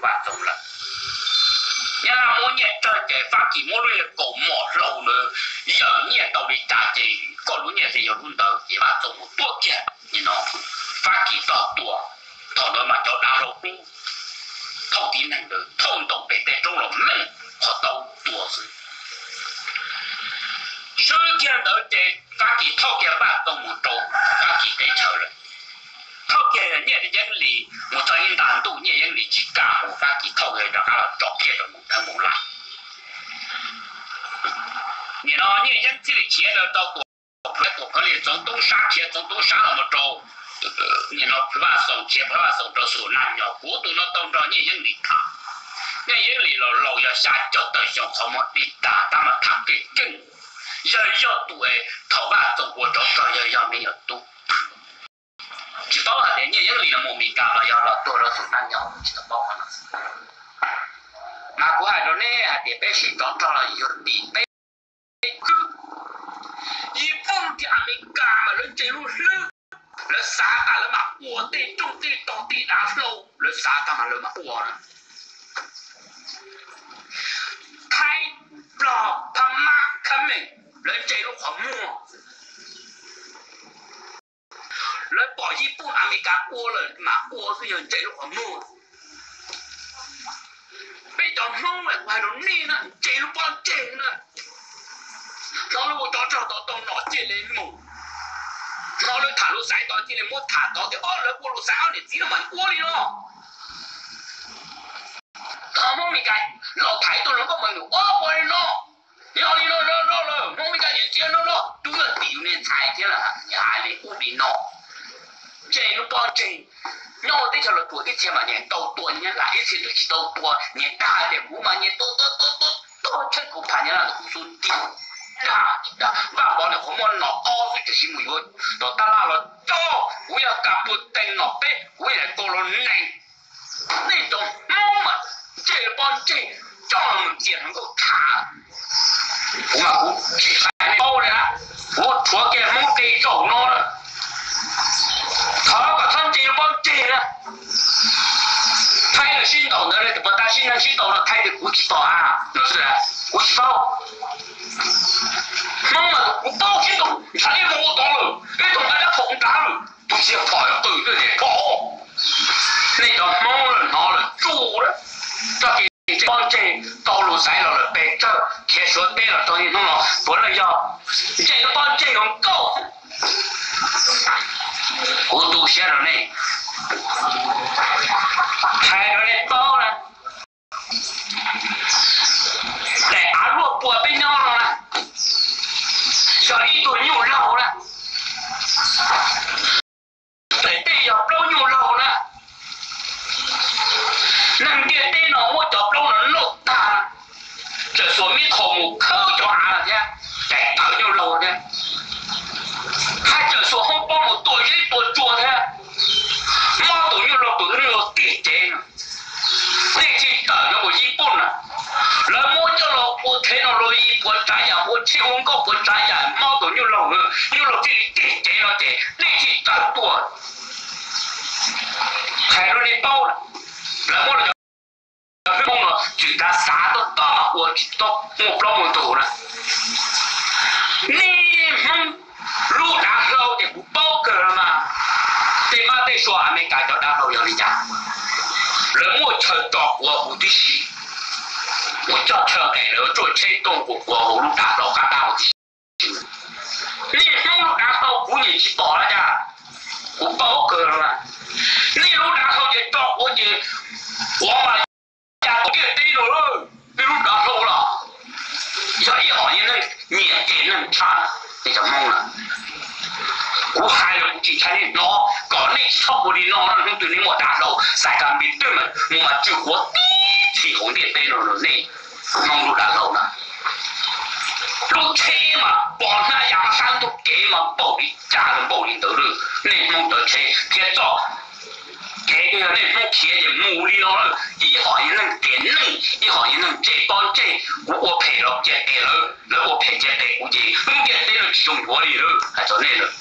Vaj Txoos lawm. Nyab Laj muab nyiaj tsawg ces Fab Kis muab lub kaus mom hlau ntawd yawm nyiaj tau li cas ces koj lub nyiaj thiaj yog lub ntawd. Ces Vaj Txoos mus tuaj kiag no, Fab Kis tog tua. Thaum ntawd mas cov dav hlau dub thauj tib neeg ntawd thauj ntaus pem tej roob los meej qhov tau tua xwb. Swb kiag ntawd ces Fab Kis thauj kiag Vaj Txoos mus rau Fab Kis teb chaws lawm. Thauj kiag Nyiaj Yeeb Lis mus txog ib nta ntuj Nyiaj Yeeb Lis tsis kam mus, Fab Kis thauj rov qab los tso kiag rau mus thawb mus lawm. Nim no Nyiaj Yeeb thiaj li khiav rau tuam, tuam phawv li Txoov Toob Sab, khiav Txoov Toob Sab los mus rau, nim no Phwv Vaj Xoos, khiav Phwv Vaj Xoos rau Xus Naj Nyos. Kuv tus no tau nrog Nyiaj Yeeb Lis tham. Nyiaj Yeeb Lis los laus yog xya caum tawm xyoo, qhov muag dig tag tab mas tham keej keej. Yog, yog tus es thaum Vaj Txoos ua tsov rog yog, yog me nyuam tub. Tsis paub hais tias Nyiaj Yeeb Lis no mus Mes Kas los yog los tuag rau Xus Naj Nyos, tsis tau paub qhov no. Mas kuv hais rau nej hais tias peb sib tsov rog los yog tim peb xwb. Yis Pooj thiab Amelikas mas lawv ntse lub hlwb, lawv xav tas lawv mam ua tej rooj tej tog tej dav hlau, lawv xav tas mas lawv mam ua na. Thaib, Nplog, Phab Mab, Khab Meem, lawv ntse lub qhov muag. Lawv pom Yis Pooj Amelikas ua lawm mam ua xwb, yog ntse lub qhov muag. Peb cov Hmoob kuv hais rau nej na, ntse lub pob ntseg na. Hnov lawv ua tsov rog tau tau nom cia li mus. Hnov lawv tham lus xaiv tau cia li muab tham tau tias ob lawv ua lus xaiv ob niam txiv no mas ua li no. Thaum Hmoob Mes Kas los thaiv tuaj los koj mas nws ua ua li no, yog li no no no lawm Hmoob Mes Kas niam txiv no no, twb yog tim yus niag ntxhais thiab hais li ub li no. Ntse lub pob ntseg, nyob ua teb chaws Los Tsuas ib txhia mas nyias tau tua Nyab Laj, ib txhia twb tsis tau tua, nyias dag tias kuv mas nyias tua tua tua tua tua tsheej kuv phaj Nyab Laj ntawm kuv xub ntiag. Dag dag, Vaj Pov niam qhuav muaj nom ob xwb tseem sim mus yuav tom tab laj los coj, kuv yog kas puag tees nom peb kuv yog kaus los nees. Nej cov Hmoob mas ntse lub pob ntseg, coj los mus txias hluas nkauj tham. Kuv mas kuv tsis hais nej paub li na, kuv tshuav kiag Hmoob tej zaum no lawm. Thov kom txhob ntse lub pob ntseg na. Thaib lawv sib ntaus ntawd, puas tas sib neeg sib ntaus no Thaib tias kuv tsis pom a, no xwb, kuv tsis paub. Hmoob mas kuv paub sib ntaus ntshav ib mus ua tod lawm, ib tug nqa dab phaum nrad lawm, tus txiag phom qw twj ces pom. Nej cov Hmoob lawm hnov lawm tsuj lawm. Txoj kev ntse pob ntseg, tau lus xaiv los lawm pes tsawg, khiav Suav teb los txog niaj hnub no puav leej yog ntse lub pob ntseg hluas nkauj. Kuv tu siab rau nej, hais rau nej paub na, daim av luaj puag peb nyob no na, yog ib tug nyuj laug na. Daim teb yog plaub nyuj laug na. Neeg ntiaj teb no muab cov plaub no noj tag, txawm xuas me thaum mus khawb cov av thiab, daim tawv nyuj laug thiab, hais txawm xuas hoob pob mus tua zeb tua tsua thiab, mob tus nyuj laug tus nyuj laug tiag cev no. Nej thiaj tawm no mus Yis Pooj na, lawv muab coj los ua thev no los Yis puav tsav yam, ua tsheb ua nkauj puav tsav yam, mob tus nyuj laug, nyuj laug thiaj li tiag cev no ces nej thiaj tawm tuaj. Hais rau nej paub, lawv muab los cov Hmoob no tsis kav xav, tob tob mas ua tsis tau muaj plaub muaj ntug na. Nej Hmoob lub dav hlau ces kuv paub kawg los mas, tej mab tej sua Amelikas cov dav hlau yog li cas, lawv muaj chaw tso quav huv tib si, mus coj chaw nqes lawv tsuaj tsheb tooj quas quav huv lub dav hlau qab dab huv tib si. Nej Hmoob lub dav hlau kuv nyiam tsis pom los cas, kuv paub kawg los mas, nej lub dav hlau ces tso quav ces quav mas ya tiaj teb no lawm. Nej lub dav hlau los yog ib hom nyiam neeg nyiam tes neeg tshaj, nej cov Hmoob na. Kuv hais los kuv tsis ntshai nej hnov, kom nej tsis txhob ua li no, hnub twg nej muaj dav hlau xais kas npis twg mas mus mas tsw quav tib txhis hauv ntiaj teb no, nej Hmoob lub dav hlau na. Lub tsheb mas pom hnab yas mas sab ntug kev mas npaum li cas los npaum li ntawd lawm. Nej Hmoob cov tsheb thiab txoj kev yog nej Hmoob khiav ces mus li no lawm. Ib hom yog neeg tiav neej, ib hom yog neeg ntse pob ntseg. Kuv ua phem los cia tes lawv, lawv ua phem cia tes kuv ces lub ntiaj teb no tsis zoo yuav li lawm, hais txog nej lawm.